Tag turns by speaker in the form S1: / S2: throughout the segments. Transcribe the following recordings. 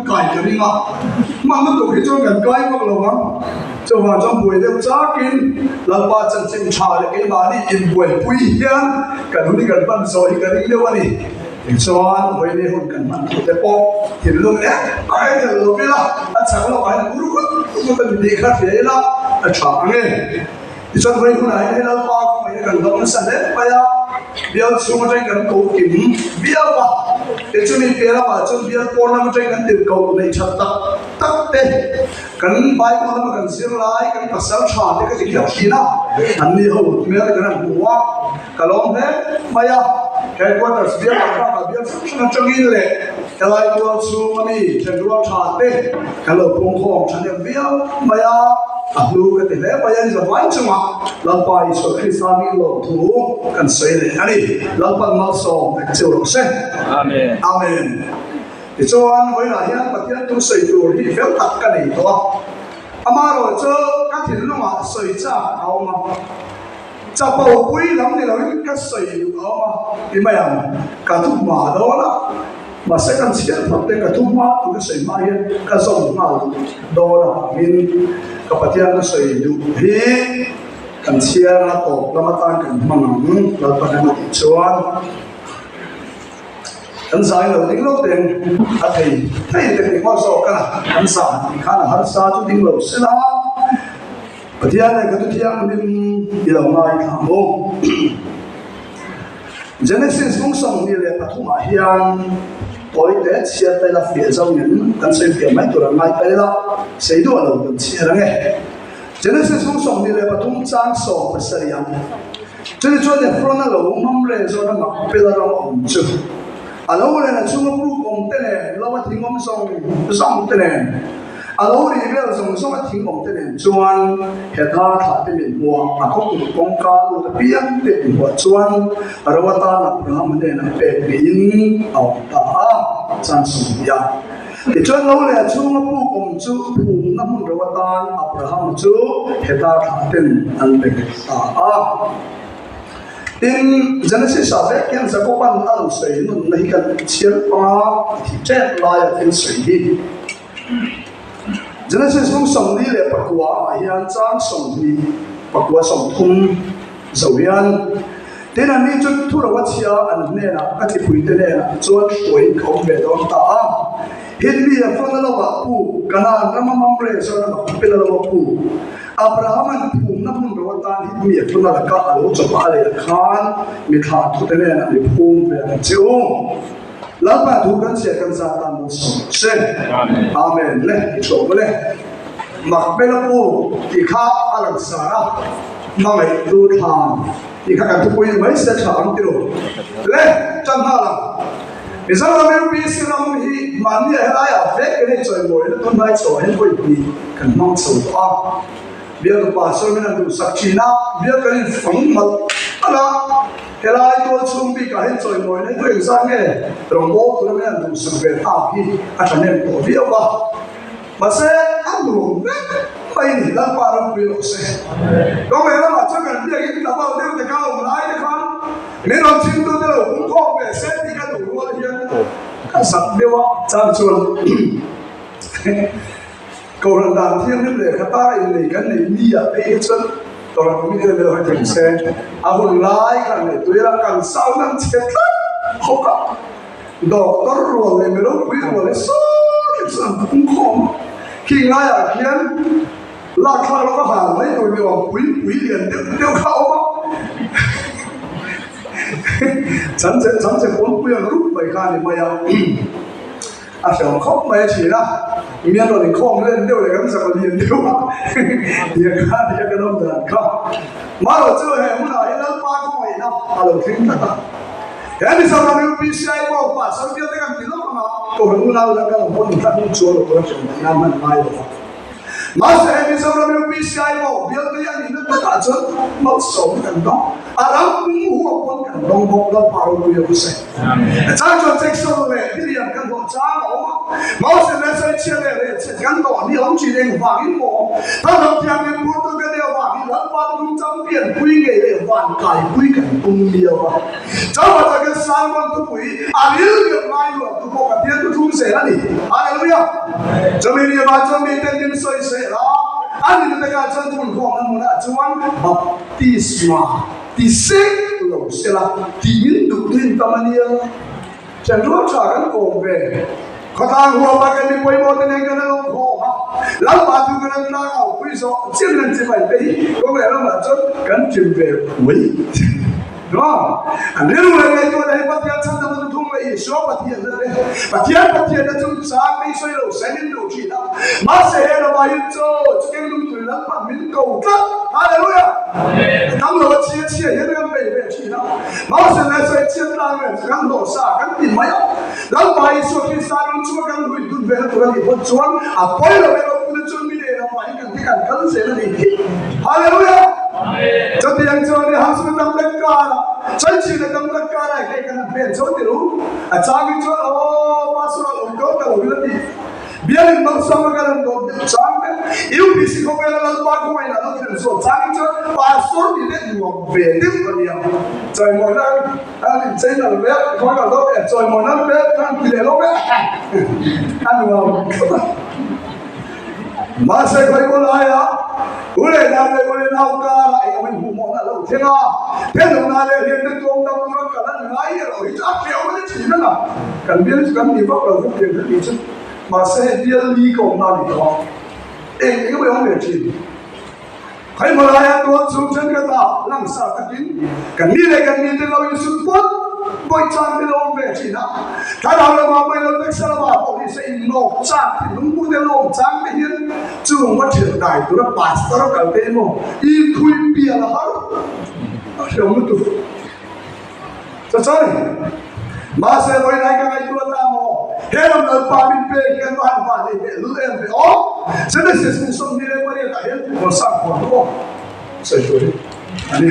S1: Kai ka ring a, hman lutuk hi chuan kan kai vak lo ang. Chuvang chuan buai deuh chakin Lalpa chanchin tha leh keimahni inbuaipui hian kan hun hi kan hman zawh hi ka ring deuh a ni. Tichuan vawiin hun kan hman thu te pawh thinlung em a en tel lo ila, a chak lawkah hian ur vut vut a ni tih kha hria ila a tha ang e. Tichuan vawiin hunah hian hei Lalpa kawngaihin kan dawng nasa hle mai a, bial chhung atangin kan ko kim viau a, tichumi piah lamah chuan bial pawn lam atangin kan tirh koh neih that tak tak te, kan Bible lama kan zir lai kan pasal tha te ka ti kher thin a, an ni ho hmel te kan han hmu a, ka lawm hle mai a, headquarters bial ah bakah bial hrang hrang atangin leh helai tual chhung ami thenrual tha te kan lo pungkhawm thahnem viau mai a. A hlu ka ti hle mai a, ni zavai chungah Lalpa Isua Krista nih lawm thu kan sawi leh a ni. Lalpan malsawm vek cheu rawh se.
S2: Amen.
S1: Amen. Tichuan, vawiinah hian Pathian thu sawi tur hi fel tak ka nei tawh a. Amaherawhchu ka thinlungah sawi chak a awm a. Chapo pui lam ni loin ka sawi duh a awm a, ti mai ang, ka thu hma dawn a, mahse kan chhiar phawt te ka thu hma tih ka sawi hma hian ka zawm nghal dawn avangin ka Pathian ka sawi duh hi kan chhiar a tawp lam atan kan hmang ang, Lalpa hnena tih chuan kan zai lo ding lo teng a thei thei te tih ngawt zawk a, kan zah tih khan a harsa chu ding lo sela. Pathian leh ka Thuthianghlim i lo ngaithla ang u. Genesis bung 23 ah hian tawi te chhiar ta ila fiah zo in kan sawi fiah mai tur an ngai ta ila, sei duah lo kan chhiar ang e. Genesis bung 23 chang 17 ang. Chutichuan chuan Ephron a lo Mamre zawn a Makpela ram a awm chu a lo len a chunga puk awm te nen, lo a thing awm zawng zawng te nen, A lo ri vel zawng zawng a thing awm te nen chuan hetha thlah te min hmuah a khaw tur kawngka lut apiang te min hmuah chuan ro atan Abraham hnenah pek niin a awm ta a, chan 20 a. Tichuan lo leh a chhunga puk awm chu phumna hmun ro atan Abraham chu hetha thlah ten an pe ta a. Tin, Genesis ah vek hian Jacob-a'n a lo sawi nunna hi kan chhiar panga a thih tep laia thil sawi hi. Genesis bung 49 ah hian chang 20 30 zo hian, Tin, anni chu thu lo a chhia an hnenah ka thlipui te hnenah chuan hruaiin ka awm ve dawn ta a. Hit mi a fana lo ah pu, Kanaan rama Mamre chuan a mak pela lo a pu. Abraham-a'n phumna hmun ro atan hit mi a fana laka a lo chawp a leh khan mi thlah thu te hnenah mi phum ve ang che u. Lalpa thu kan chhiat kan zat tan maw sawi se. Amen le i thu le. Makpela pu tih kha a lang sar a, hmangaih tu thlan tih kha kan thupui ni mai se tha ang ti lo. Le tan nghal ang. Mizoram UPC ram hi mahni a helai ah vek in hei chawimawi na tunlai chho ah hian vawi hnih kan hmang chho tawh a. Bial tupa sawi min han duhsak thin a, bial kan infang malh malh a, helai tual chhung bikah hian chawimawi na hi tu engzat nge rawngbâwl tura min han duhsak ve tak hi a thahnem tawh viau a, mahse a nuam vek mai ni, Lalpa rampui rawh se. Kawngei lamah chuan kan biakin tlabal deuh te kha awm lai te khan min rawn chhimtu te lo pungkhawm ve se tih ka duh rual hian ka zak deuh a, chang chuan Kohhran dan thianghlim leh kha ta innei kan nei mi ah phei hi chuan Kohhran committee lam erawh hi thei se a hun lai khan leh tuila kan sound an chhe tlat khawp a, doctor rual leh mi ropui rual hi sawi chu an pung khawm a, khi ngaiah khian lak thlak lova hal mai tur ni awm pui pui lian deuh deuh kha a awm a, changche changche pawn pui ang rup mai kha a ni mai a. A hrehawm khawp mai a thin a, mi an rawn inkhawm len deuh leh kan zak lian deuh a, tiang kha nia kan awm dan kha. Marawh chu he hmunah hi Lalpa khawngaihna a lo thleng tlat a. He Mizoram UPCI pawh pastor bial te kan ti lawk ang a, Kohhran unau dang kan awm pawh inthla hnung chuan lo tur a hrehawm tih nan hman ngai lo va. Mahse he Mizoram UPCI pawh bialtui a nihna takah chuan malsawmna kan dawng, a ram pum huap pawn kan dawng bawk, Lalpa ropui a huse. Chang chuan Jackson leh William kan hlawh chang a awm a, Moses leh Sawichhia leh Rehchhet kan dawh ni awm thin engvangin maw? Thlarau Thianghlim phurtu ka deuh vangin. Lalpa thuthlung champion pui ngei leh van kai pui kan tum miau a. Chauha chuan kan sermon thupui a ril leh ngai luah tu pawh Pathian thuthlung zel a ni. Hallelujah! Chumi ni avang chuan miten min sawi sel a, a nihna takah chuan thunkhawmna hmunah chuan baptisma ti sek lo sela tih min duh thin tam a nia. Chanrual tha kan kawm ve. Khawtlang huapa kan mi pawimawh te nen kan an awm khawm a, Lalpa chu kan an tlang au pui zawh chiam nan chibai te hi khawvel ramah chuan kan chim ve pui no. An rilru leh ngaihtuahna hi Pathian chhandamna chu thung leh Isua Pathianna te Pathian Pathianna chung chang mai sawi lo sain in duh thin a, mahse he ramah hi chaw chu keng lungtui Lalpan min ko tlat. Hallelujah! A dang lo a chhia chhia hian kan bei ve thin a. Moses leh sawi chiat tlang reng chu kan hlawh sa kan ti mai a. Lalpa Isua Krista ram chunga kan hui dun ve na tur a nih phawt chuan a pawi lo e ropui na chuan mi leh ram ah hi kan ti kan kal zel a nih hi. Hallelujah! Chutiang chuan i hamsuna tam tak karah, chaichhina tam tak karah hei kan han hmel chho tir u. A changin chuan aw pastor a awm ko ta lo hi la ti. Bialin Malsawma kan han dawt deuh chang te, UPC khawvela Lalpa khawngaihna lo thlen zawh changin chuan Pastor ni te nuam ve deuh a nia. Chawimawina an inchei nal ve a, khawi kal dawt e, chawimawina an pe an ti leh lo ve a nuam khawp a. Mahse khawi kaw laia u leh nau leh kawleh nau karah eng awmin hmuhmawhna a lo thleng a, thenawmna leh hliam te tuam dam tura kal an ngai erawh hi chu a hriau mai thin a na. Kan bial chu kan ti vak lo vek tih ang tih chu mahse hei bial li ka awm na a ni tawh a, eng eng emaw i awm ve thin. Khawi laia tual chung thenkhat ah langsar takin kan mi leh kan mite lo insut pawt pawih chang te lo awm ve thin a, thlarau lamah mai lo taksa lamah pawh hi se innawk chak thinlung hmuh te lo awm chang te hian chung va thian dai tura pastor kal te emaw inthui pial a har a hreawm lutuk. Chachawi, Mahse vawi lai ka ngaihtuah ta maw? He ram Lalpa min pek hi kan va han va nei teh lul em ve aw! Genesis kum 28 ah hian Mawlsang huan chu aw sawi tur hi a ni.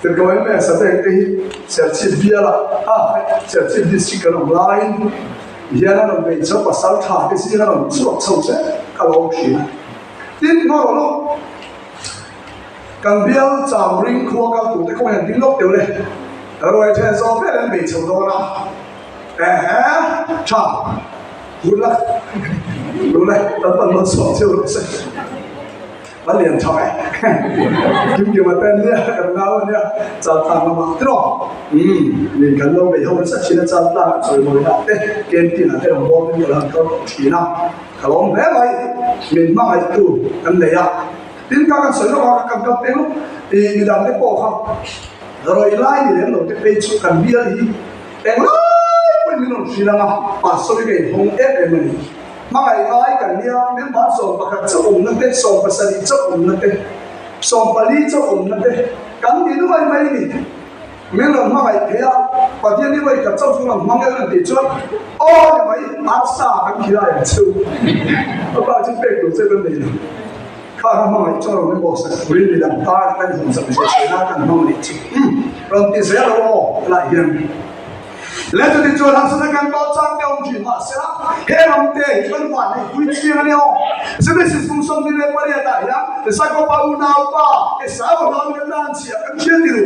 S1: Tirhkoh em em Satek te hi Serchhip bialah a Serchhip district kan awm laiin hian a rawn beih chho pasal tha te zing a rawn chhuak chho che ka lo awm thin a. Tin, hma rawh lawk. Kan bial cham ring khua kal tur te kawng hian ding lawk teuh le. Ruai then zawh vel an bei chho dawn a. Ehe, tha. Good luck. Duh le, kan pan rawn chhuak cheu rawh se. A lian tha e. Kim kim a ten nia, kan nau a nia, chal tlang lamah te rawh. Umm, min kan lo bei ho nasa thin a, chal tlang ah chawimawi ah te, canteen ah te rawn bawm in ka lo han kal tawh thin a. Ka lawm hle mai, min hmangaihtu kan nei a. Tin ka kan sawi lawk a, ka kan kal peng lawk i midang te pawh kha rawih lai ni lem lo te phei chu kan bial hi englai pawhin min rawn hrilh ang a, pastor hi ka inhawng em em a ni. Hmangaih ngai kan nia, member 11 chauh awmna te, 17 chauh awmna te, 14 chauh awmna te kan ti nuai mai a ni. Min rawn hmangaih thei a, Pathian hi vawi khat chauh chu rawn hmang em em tih chuan aw ni mai, arsa kan khilai ang cheu. A pa chu pek tur che kan nei lo. Kha kha hmangaih chuan rawn inbawh sak turin midang tan kan inhawng sak zia sawi nan kan hmang a nih chu. Rawn ti zel rawh aw helaiah hian. Le chuti chuan harsatna kan tawh chang te awm thin mahsela he ram te hi kan van nei pui chiang a ni aw. Genesis kum 28 ah hian Jakoba unaupa Esau a hlauin a tan chhiah kan hria ti lo.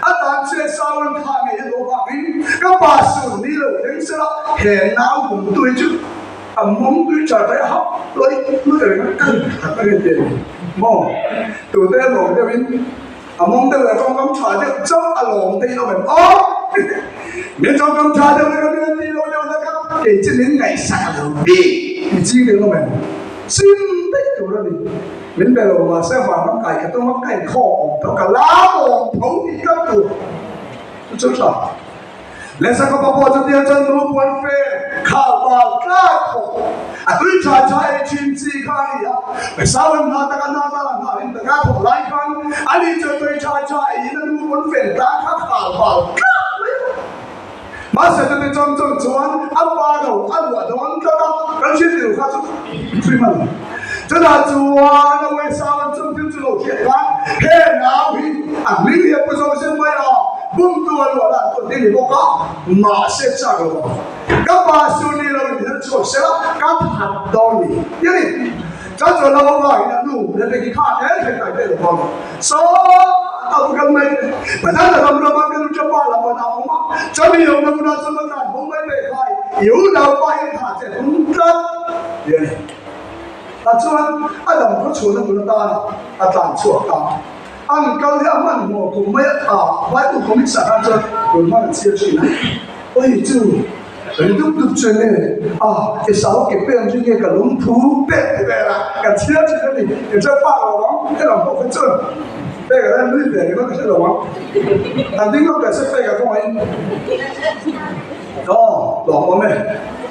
S1: A tan chhiah Esau an thah ngei a duh avangin ka pa sur ni lo thleng sela he nau bum tu hi chu a mawng tui tha tha hap lawih lawih reng a kan khat a nge ti maw tute a lawm deuhin A mawng deuh leh tawngkam tha deuh chauh a lawm te in awm em aw? Min tawngkam tha deuh leh ka min an tih loh deuh na kha kei chu min ngaihsak a lo bik ti ching deuh awm em? Sim daih tur a ni. Min be lo mahse vanram kai ka tum a, ka inkhawm awm tho, ka lam awm tho tih tlat tur chu chu tha. Lehsaka pa pawh chutia chuan nu puan fe khal bal tlak khawp a tui tha tha ei thin chi kha a ni a. Esau an hna taka hna dal a hna hlim taka a thawh lai khan ani chuan tui tha tha eiin a nu puan fen tlak kha khal bal tlak mai a. Mahse chuti chawng chawng chuan a pa ro a luah dawn tlat a, kan hriat tirh kha chu thui hman lo. Chutah chuan a Esau an chung thil chu lo hriat khan he nau hi a hming hi a pu zo zen mai a. Bumtu a luah dan tur ding ni bawk a, mahse chak lo ang. Ka pa su ni lo in her chhuak sela ka that dawn ni. Ti a ni. Chan chuan lo avangin a nu Rebeki kha a tel thei tai vel lo. Saw a va kal mai te. Pathian a ram rama ka nu ṭapa lam an awm a, chumi awmna hmunah chuan va tlan bo mai mai khai i unaupa hian thah che tum tlat ti a ni. Tah chuan a dam khaw chhuahna hmun atana a tlan chhuak ta. An kal hi a hmanhmawh kum mai a tha, Bible comics ah khan chuan rawn hman an chhiar thin a. Oi chu! Ri dup dup chu nge a Esau ke pen chu nge ka lungphu pek ti vel a ka chhiar thin a ni ka hre pak lo ang he lam pawh kha chuan pek a la nui ve ringawt ka hre lo ang an ding lawk ta se pek a kawngaihin aw lawmawm e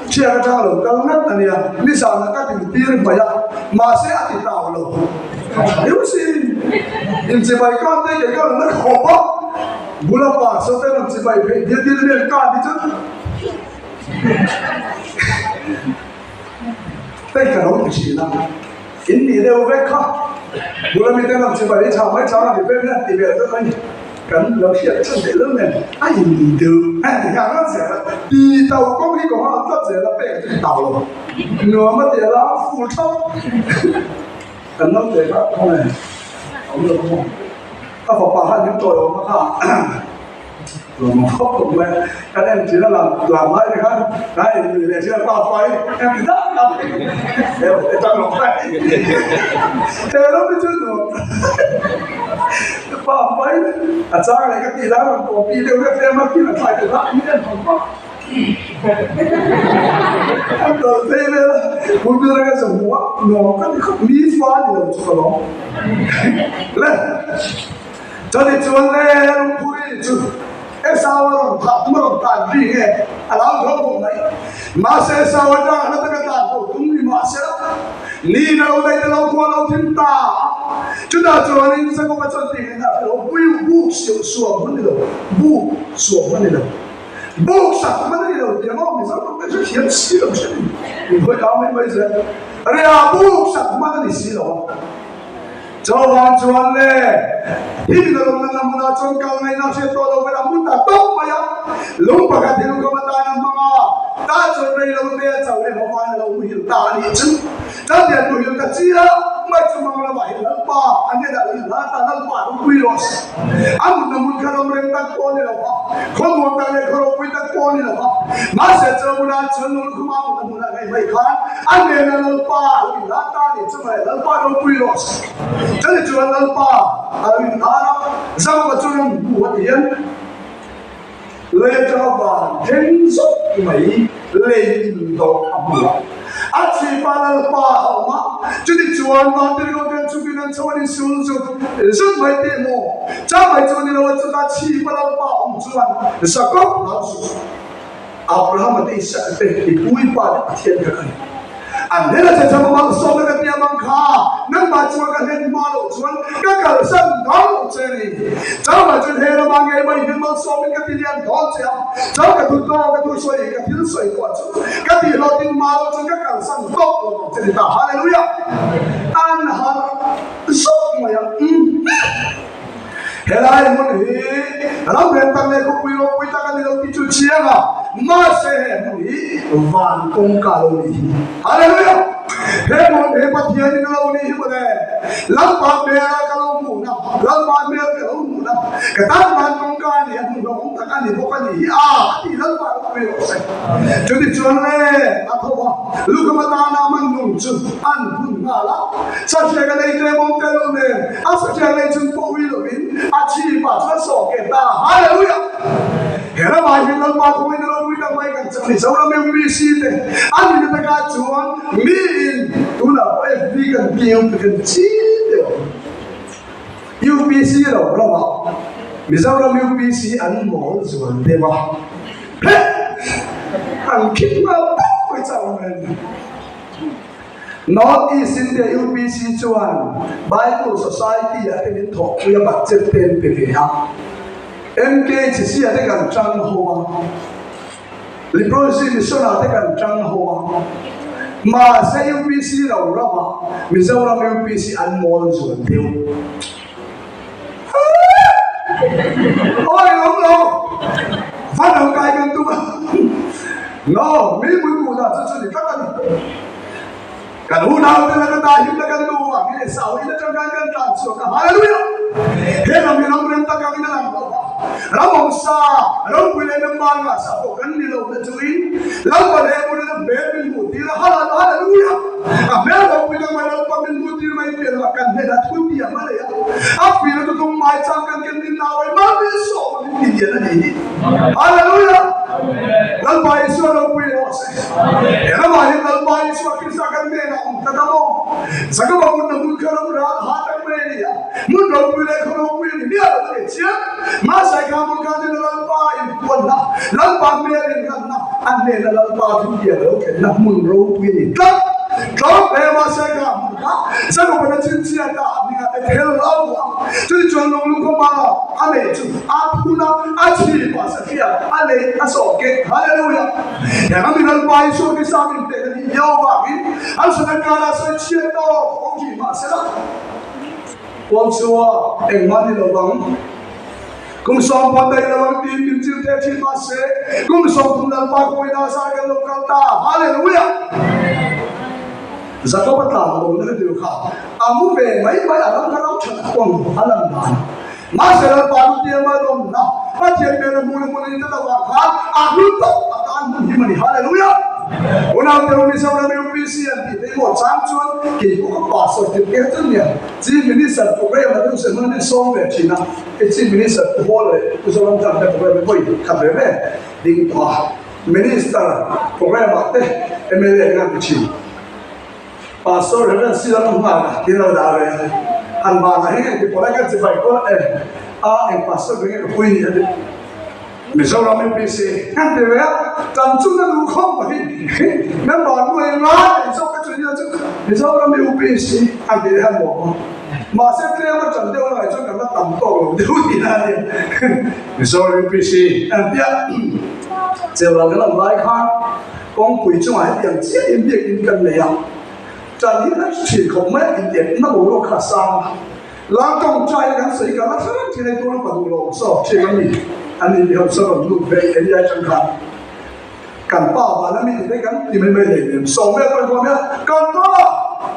S1: thian atang a lo kal ngat a nia nizan ah ka din tir hmaih a mahse a ti tau lo riu sin inchibai khan te kei ka lo na khawp a. Bula pa saw ten an chibai pheih dial dial vel ka ni chu hei ka lo ti thin a, in nih deuh vek kha bula mi ten an chibai hi tha mai chang a ni vek hian ti vel chu ani kan lo hriat than leh lo nen a in nih deuh a ti nghal ngawt zel a, ti to kawng hi ka nghal tlat zel a pek chu ti tau lo nuam a ti a la ful thap kan naute kha khawnge awm lo maw. Ka fapa khan min tawi awm a kha lawm ang khawp khawp mai a, kan en thin a lam lam lai te khan ka en lui leh thin a pa fa hi em ti tak tak he tang lo mai he ram hi chu nuam pa mai a chang leh ka tih lai rawn copy deuh vek tlem a khin a thlai te lah min en phawng phawng a kal phei vel a hun vel a ka hmu a nuam ka ti khawp mi fa ni lo chu ka lawm le chani chuan le lungphuri chu Esau a rawn thah tum a rawn tan ri nge a lo tho bawk mai mahse Esau atanga hla taka tlan ho tum ni mahsela ni na lo daih te lo khua lo thim ta a chutah chuanin Jakob-a chuan tih ngaihna a hre lo buk suam hun ni lo buk suam hun ni lo. Buk sak hman a ni lo tih ang aw, Mizo ram te chu thiam si lo hre ni, in hawi kau mai mai zel. Ria buk sak hman a ni si lo a. Chuvang chuan le, thil ka lawmna na hmunah chuan kal ngaihna hriat tawh lo vel a hmun ta tawp mai a, lung pakhat hi lungkham atan a hmang a, tah chuan rei lo te a cho leh hawvain a lo muhil ta a nih chu. Kan lian muhil ta chiah mai chu mang lamah hi Lalpa a hnenah lo inhlan ta Lalpa ropui rawh se. A mutna hmun kha ram rem tak pawh a ni lo va, khaw nuam tak leh khaw ropui tak pawh a ni lo va. Mahse chu hmunah chuan lungkhum a mutna hmunah ngei mai khan a hnenah Lalpa a lo inhlan ta a nih chu mai Lalpa ropui rawh se. Chani chuan Lalpa a lo inhlan a, Jakoba chuan a hmu a ti hian Lei atanga van thleng zawk mai lei indawh a hmu a, a chhipa Lalpa a awm a, chuti chuan vantirhkoh ten chungin an chho an insul zut zut mai teh maw? Chang mai chu a ni lo a, chutah chhipa Lalpa a awm chuan Jakob hlau suh, Abrahama te Isaka te i pu i pa te Pathian kha ka ni. An hnen a che cham a malsawmna ka tiam ang kha, nangmah chuan ka hlen hma loh chuan ka kalsan dawn loh che a ni. Changmah chuan he ramah ngei mai hian malsawmin ka ti lian dawn che a, chang ka thu tawng ka thu sawi ka thil sawi pawh chu ka tih hlawhtin hma loh chuan ka kalsan tawp lo ang che ni ta. Hallelujah! An harh zawk mai a. Umm. Helai hmun hi ram rem tak leh khawpui ropui tak a ni lo tih chu chiang a, mahse he hmun hi van kawngka lo nih hi. Hallelujah! He hmun hi Pathian in a lo nih hi mawle. Lalpa hmela ka lo hmuhna, Lalpa hmel ka lo hmuhna, ka tan van kawngka a ni a, hmun hlauhawm tak a ni bawk a nih hi a, a tih Lalpa ropui rawh se. Chutichuan le, a tho a, Lukama tana man nung chu an hun nghal a, Sathiak a nei tlem awm tel lo nen, a sathiak nei chung pawh ui lovin a chhip ah chuan sawh keh ta. Hallelujah! He ramah hian Lalpa thawngin a ropui tak mai kan chak ni. Zoram MPC te an nihna takah chuan miin tunah pawh FB kan piu kan chin deuh ang. UPC lo ramah Mizoram UPC an mawl zual deuh a, heh! An khip nghal pawp mai chauh ang em? North East India UPC chuan Bible Society ah te min thawhpui a budget te an pe ve a, MKHC ah te kan tang ho a, Leprosy Mission ah te kan tang ho a, mahse UPC lo ramah Mizoram UPC an mawl zual deuh. Awi awm lo, van ang kai kan tum a, no, mi mui hmuh dan chu chu ni tlat a ni. Kan unaute laka dahimna kan duh vangin Esau in atang khan kan tlan chhuak a. Hallelujah! He ram hi ram rem tak angin a lang lo va, ram awmsa, ropui leh member ngah sa pawh kan ni lo na chungin Lalpa leh hmunin a hmel min hmuh tir a. Hallelujah! A hmel ropui tak mai Lalpa min hmuh tir mai piah lamah kan hnenah thu tiam a nei a. A fir a tutum mai chang kan ken min nau ai mal min sawm a min ti lian a ni hi. Hallelujah! Lalpa Isua ropui rawh se. He ramah hian Lalpa Isua Krista kan hnenah awm tlat a maw? Jakoba hmunna hmun kha ram ral ha tak mai a ni a, hmun ropui leh khaw ropui a ni miah lo a ni chiang. Mahse kha hmun kha chuan Lalpa inpuanna, Lalpa hmel inranna, a hnena Lalpa thutiam lo thlenna hmun ropui a ni tlat. Tlawm hle mahse kha hmun kha Jakoban a chhinchhiat a, a hmingah te phel lo a. Chutichuan lunglung khaw hma a neih chu a phun a, a chhip a, sahriat a neih a sawh keh. Hallelujah! He ram in Lalpa Isua Krista min pek a nih viau avangin an sawi karah sawi chhiat tawk awm thin mah sela, Paul chua engmah ni lo vang, kum 10 daih lo ang tiin min chil thei thin mah se, kum 30 Lalpa kawina zar kan lo kal ta. Hallelujah! Jakob a tlan lo na ka ti lo kha, a mu ve mai mai a ram kha ram that pawng a lan dan. Mahse Lalpa lu tiang a rawn na, Pathian hmel a hmuh na hmun a ni tlat avang khan a hlu tawp a tan hmun him a ni. Hallelujah! Unau te u Mizoram UPC an tih te emaw chang chuan kei pawh ka pastor tirh ke chu nia Chief Minister program a deuh se hman in sawm ve thin a, hei Chief Minister Pu Hawla leh Pu Zoramthanga te program hi vawi khat ve ve ding tawh a, Minister program ah te mla an ti thin. Pastor Reverend Sila ka hman a tin lo dah ve a han hman a heng engti pawh lai kan chibai kual e a eng pastor ber nge ka pui ni a ti Mizoram UPC kan ti ve a kan chu na duh khawp mai member nuai ngai eng zawk ka chu nia chu Mizoram UPC an ti leh a nuam a mahse tlem a tan deuh a ngai chuan kan la tam tawk lo deuh tih na a nia Mizoram UPC an ti a cheural kan awm lai khan Kawngpui chungah hetiang chiahin biakin kan nei a, ṭan hi a ṭhin khawp mai a intiak na boruak kha a sang a, lang tawngtai na kan sawi kal a thlang ṭhin a tuna pa duh lo saw ṭhin a mi an ni mi ho saw rawn lut ve Elia aṭang khan kan pa vana mi tih te kan ti mai mai leh lem sawm vel pawh inkhawm hian kan pa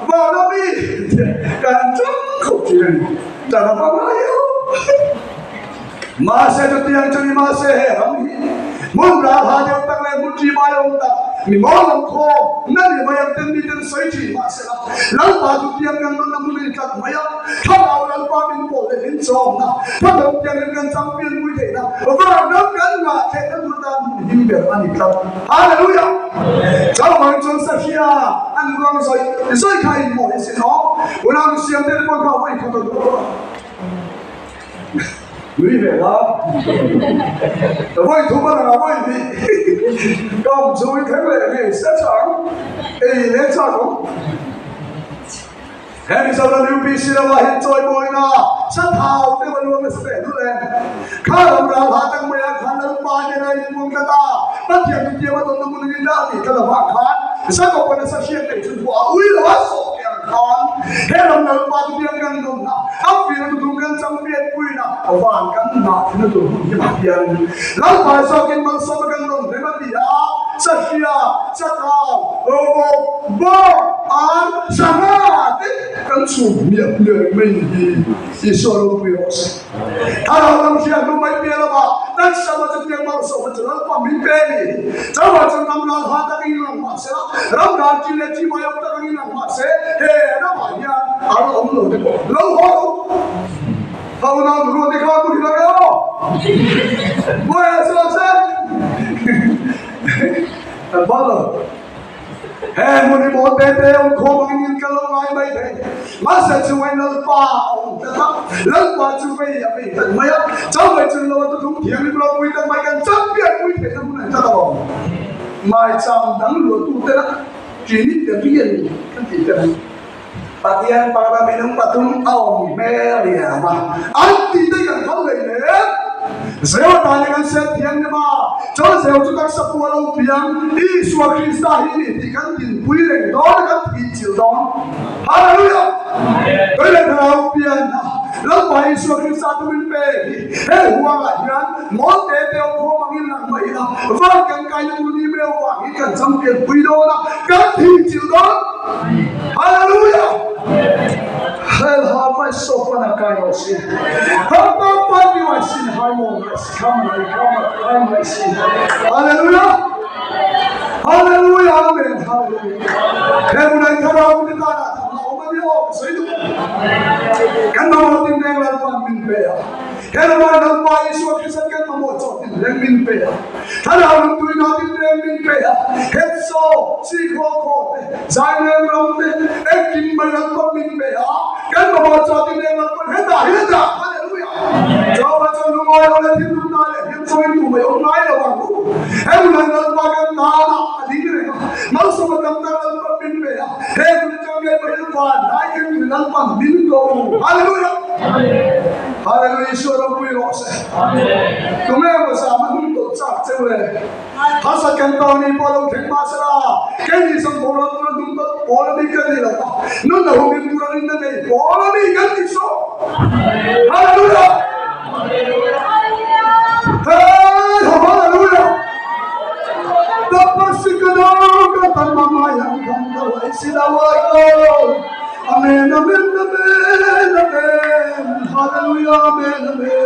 S1: vana mi tih kan ṭang khawp ṭhin a ni ṭan a hmang ngai lo. Mahse chutiang chu ni mahse he ram hi hmun ral ha deuh tak leh hmun ṭi mai awm tak mi mawl lam khaw na ni mai ang ten miten sawi ṭhin mahsela Lalpa chutiang kan rawn na hmun a ni tlat mai a, Thlarau Lalpa min pawl leh min chawmna, Thlarau tiangin kan champion pui theihna, van ram kan ngah theihna tur atan hmun him ber a ni tlat. Hallelujah! Chauhvang chuan sahria an ruang zawi zawi kha inhmawh hi sin aw, unau misiam te pawh kha vawi khat a duh a. Nui ve la. Ka vawi thum a lang a vawi hnih. Ka awm chu i thleng leh ngei se chang. Ei leh chak awm. He Mizoram UPC lamah hian chawimawina sathau te va luang nasa teh lul em. Kha ram ral ha tak maiah khan Lalpa hnena inpuang tlat a, Pathian thutiam a tawnna hmun an indah tih tlat avang khan Jakob-a nasa hriat theih chu hmuh a ui lo a, sawh ke ang khan he ram Lalpa thutiam kan dawnna A fir lutuk kan champion puina van kan dah thin a tur hun hi mah hian Lalpa zawkin malsawm a kan rawn rem a ti a, Sahria, Chathau, Robawk, Bawk, Ar, Sangha te kan chhum hmiah hmiah reng mai ni hi Isua ropui rawh se. Thlarau lam hriat hnu mai piah lamah taksa ma chutiang malsawm a chu Lalpa min pe a ni. Chauhah chuan ram ral ha tak in lang mah se la, ram ral chi leh chi mai awm tak angin lang mah se, he ramah hian a la awm lo te pawh lo haw lo. Ka unau nu ruat te kha mu hi lo e aw. Buai a chuak se. Kan phal lo. He hmun hi maw te te awm khawm angin in ka lo ngai mai thei. Mahse chu wai Lalpa a awm tlat a, Lalpa chu vei a vei tlat mai a, chau mai chu lo a tuthung thianghlim ropui tak mai kan champion pui theihna hmun an tlat alawm. Maicham dang luahtu tena Trinitarian kan tih te ang. Pathian pakhat a minung pathum a awm hmel riam a, an tih te kan phal leh hle. Zeu tan in an siam thiam ni ma, chuan Zeu chu taksa pu a lo piang, Isua Krista hi ni tih kan dinpui reng dawn a, kan thihchilh dawn. Hallelujah! Tui leh thlarau pianna Lalpa Isua Krista chu min pe hi he huangah hian mawl te te awm khawm angin lang mai ila, van kan kaina tur ni meuh vangin kan champion pui dawn a, kan thihchilh dawn. He hmunah in thlarau te tanah tham a awm a nia aw ka sawi duh. Kan mamawh tinreng Lalpa'n min pe a. He ramah Lalpa Isua Krista kan mamawh chaw tinreng min pe a. Thlarau lungtuina tinreng min pe a. Hetsaw, sikhaw khaw te, zairem ram te, engkim mai Lalpa'n min pe a. Kan mamawh chaw tinreng Lalpa'n hetah hi a dah. Hallelujah! Jehovah chuan lungawi lo leh thinlung nai leh hliam chawiin tu mai awm ngai lo ang. He hmunah Lalpa kan tana a ding reng a, malsawm a tam tak Lalpa'n min pe a, he hmun atang ngei pawhin van hnai keng tui Lalpa'n min ko. Hallelujah! Hallelujah! Isua ropui rawh se. Tunge maw zam a hnung tawlh chak cheu le? Harsat kan tawh ni pawh lo thleng mah sela, keini zawng boral tura hnung tawlh pawl a mi kan ni lo va, nun a humhim tura rinna nei pawl a mi kan ti saw. Hallelujah! Hey, hallelujah! Amen, amen, amen, amen, hallelujah, amen, amen.